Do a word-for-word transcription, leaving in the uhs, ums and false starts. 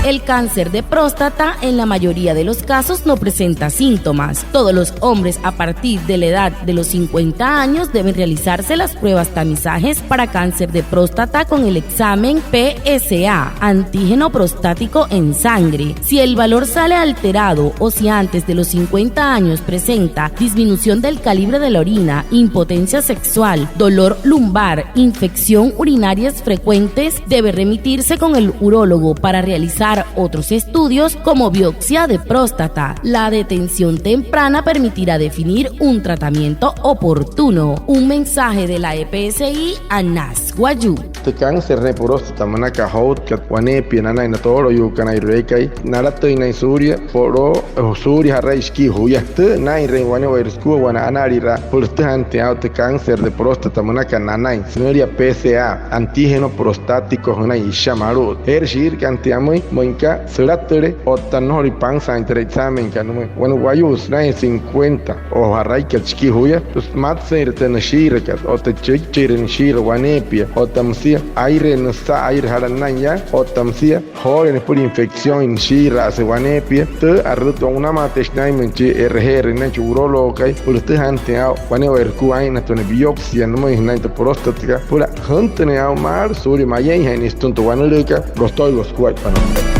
El cáncer de próstata en la mayoría de los casos no presenta síntomas. Todos los hombres a partir de la edad de los cincuenta años deben realizarse las pruebas tamizajes para cáncer de próstata con el examen P S A, antígeno prostático en sangre. Si el valor sale alterado o si antes de los cincuenta años presenta disminución del calibre de la orina, impotencia sexual, dolor lumbar, infección urinarias frecuentes, debe remitirse con el urólogo para realizar otros estudios como biopsia de próstata. La detención temprana permitirá definir un tratamiento oportuno. Un mensaje de la E P S I Anas Wayuu. Tü cáncer de próstata münaka joutkat waneepia nanain na tooloyuukanairua eekai nalatüinain suulia poloo suulia ja'rai shikii juya. Tü naa'inrüin wane'ewai sukua wane analiraa süpüla sütüjaainjatüin aa'u tü cáncer de próstata münaka nanain, sünülia P S A, antígeno prostático jünain isha malu'ut. Eerü shiirakana tia müin, müin aka sülatüle otta nnojolüin pansaain türa examenkat nümüin. Wane wayuu sünain cincuenta o ja'raikat shikii juya, sümatsüinre tü nüshiirakat otta süchikchire nüshiira waneepia otta müsia aire nüsa aire jala nünain yaa otta müsia joole nüpüla infección nüshiira'ase waneepia. Tü arütwa o'unamaate sünainmüin chi e'reje'erüin nünain chi urólogokai süpüla sütüjaainjatüin aa'u wane'ewai sukua aa'injatüin wane biopsia nümüin sünain tü próstatakat süpüla jüntünüin aa'u maalü suulia mayeeinjain nia sütüma tü wanülüükat. Los estoy los kuaippa nüpüla.